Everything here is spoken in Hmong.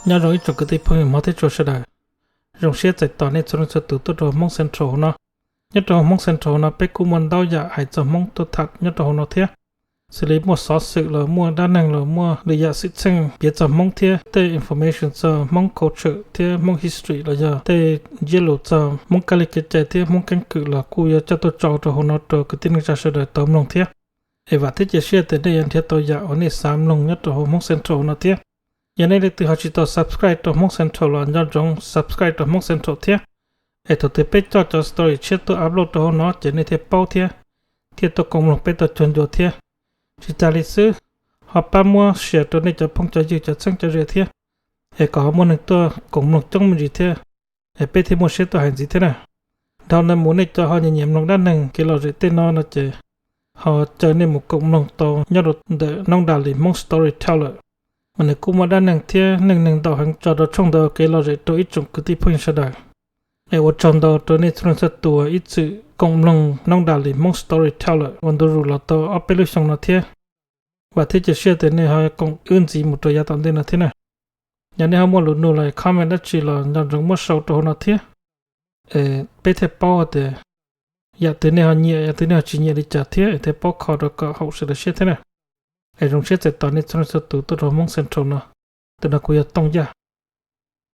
Nyob zoo ib tsoom kwv tij phooj ywg Hmoob thiab txhua sawv daws. Zoo siab txais tos nej txhua leej txhua tus tuaj rau Hmoob Central no. Nyob rau Hmoob Central no peb kuj muaj ntau yam hais txog Hmoob tuaj tham nyob rau hauv no thiab. Xws li muaj xov xwm los muaj dab neeg los muaj lwm yam xwm txheej piav txog Hmoob thiab tej information txog Hmoob culture thiab Hmoob history los yog tej ntsiab lus txog Hmoob kab li kev cai thiab Hmoob keeb kwm los kuj yuav coj tuaj tso rau hauv no rau kwv tij neej tsa sawv daws tau mloog thiab. Es vam thiab cia siab tias nej yuav nrhiav tau yam uas nej xav mloog nyob rau hauv Hmoob Central no thiab. Yog nej leej twg ho tsis tau subscribe rau Hmoob Central los nco ntsoov subscribe rau Hmoob Central thiab. Es thaum twg peb coj cov story tshiab tuaj upload rau hauv no ces nej thiaj paub thiab, thiaj tuaj koom mloog peb tau cuag ncua thiab. Tsis tas li xwb, ho pab muab share rau nej cov phooj cov ywg cov txheeb cov ze thiab, es kom ho muaj neeg tuaj koom mloog coob me ntsis thiab, es peb thiaj muaj siab tuaj hais ntxiv thiab na. Dhau ntawd mus nej cov ho nyiam nyiam mloog dab neeg kev lom zem tej no no ces ho caw nej mus koom mloog tau nyob rau ntawm Noob Dalis Hmoob Storyteller, mas nws kuj muaj dab neeg thiab neej neeg ntau heev tso rau tshooj ntawd kev lom zem rau ib tsoom kwv tij phooj ywg sawv daws. Es ua tsaug ntau rau nej txhua leej txhua tus ib txwm koom mloog Noob Dalis Hmoob Storyteller ua ntu zus los tau ob peb lub xyoo no thiab. Vam thiab cia siab tias nej ho koom wb ntxiv mus rau yav tom ntej no thiab na. Yog nej ho muaj lus nug los comment dab tsi los nco ntsoov muab sau rau hauv no thiab, es peb thiaj paub tias yam twg nej ho nyiam, yam twg nej ho tsis nyiam li cas thiab es thiaj paub kho rau kom haum sawv daws siab thiab na. Es zoo siab txais tos nej txhua leej txhua tus tuaj rau Hmoob Central no. Tus no kuv yog Tooj Yaj.